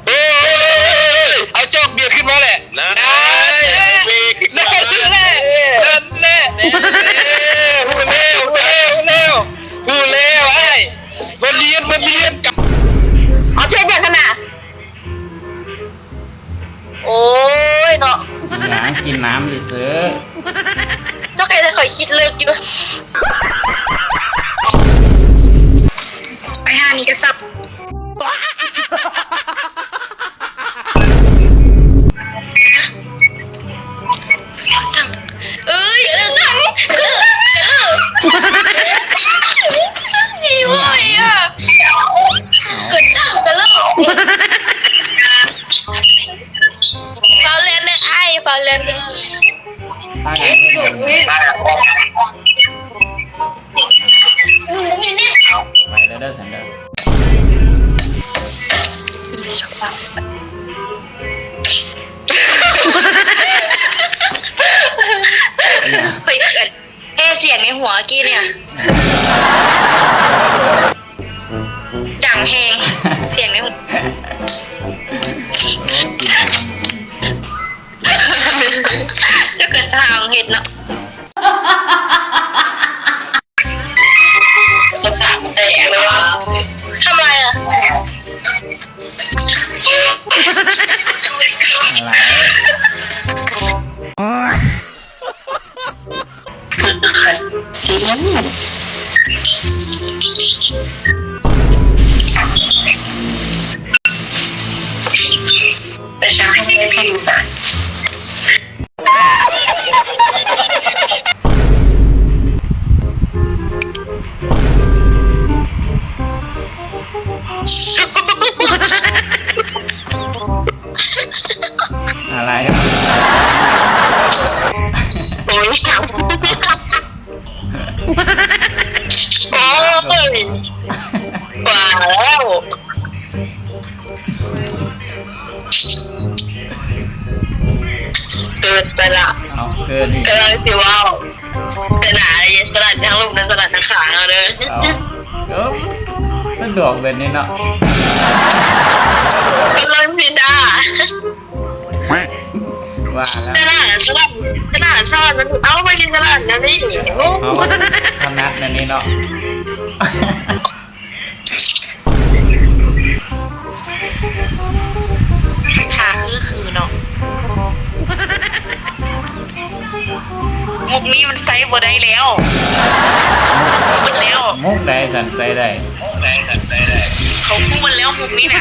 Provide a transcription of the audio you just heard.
ໂອ້ຍ ເອົາຈອກເບຍຂຶ້ນມາແຫຼະ ນັ້ນແຫຼະ ນັ້ນແຫຼະ ນັ້ນແຫຼະ ຮູ້ແລ້ວ ຮູ້ແລ້ວ ຮູ້ແລ້ວ ອ້າຍ ບໍ່ລຽນ ບໍ່ລຽນ ເອົາເຮັດຫຍັງຫັ້ນນະ? ໂອ້ຍເນາະ ຫຍັງ ກິນນ້ຳຊື່ໆ ເຈົ້າກໍເຮັດໃຫ້ຂ້ອຍຄິດເລິກຢູ່ ໄອ້ຫ່ານີ້ກໍສັບ ເອີຍ ຂຶ້ນຫຼັງ ຂຶ້ນຫຼັງ ນີ້ໂວ້ຍອະ ຂຶ້ນຫຼັງຕະຫຼອດ ຟ້າວແລ່ນເດີ້ອ້າຍ ຟ້າວແລ່ນເດີ້ ພາກັນເຮັດຫຍັງ? ໄປແລ້ວເດີ້ຊັ້ນເດີ້ ຂ້ອຍ ແກ້ສຽງໃນຫົວກີ້ນີ້ ດັງແຮງ ສຽງໃນຫົວ ເຈົ້າກໍຊ່າງເຮັດເນາະ ທຳໄມອະ? ອະໄລ? ໂອ້ຍ ໂອ້ຍ ວ່າແລ້ວ ເກີນໄປລະ ເອົາ ເກີນອີກ ກຳລັງຊິເວົ້າ ແຕ່ໜ້າຢ່າສະຫຼັດທາງລຸ່ມ ແຕ່ສະຫຼັດທາງຂ້າງເອົາເດີ ເອົາ ເອີ ສະດວກແບບນີ້ເນາະ ກຳລັງຊິດ່າ ວ່າແລ້ວ ສະຫຼາດ ສະຫຼາດ ສະຫຼາດ ມັນ ເອົາ ມັນຊິສະຫຼາດແນວນີ້ ໂອ້ ເຮົາຖະໜັດແນວນີ້ເນາະ ທ່າຄືຄືເນາະ ມຸກນີ້ມັນໃຊ້ບໍ່ໄດ້ແລ້ວ ໝົດແລ້ວ ມຸກໃດຊັ້ນໃຊ້ໄດ້? ເຂົາຮູ້ໝົດແລ້ວມຸກນີ້ນະ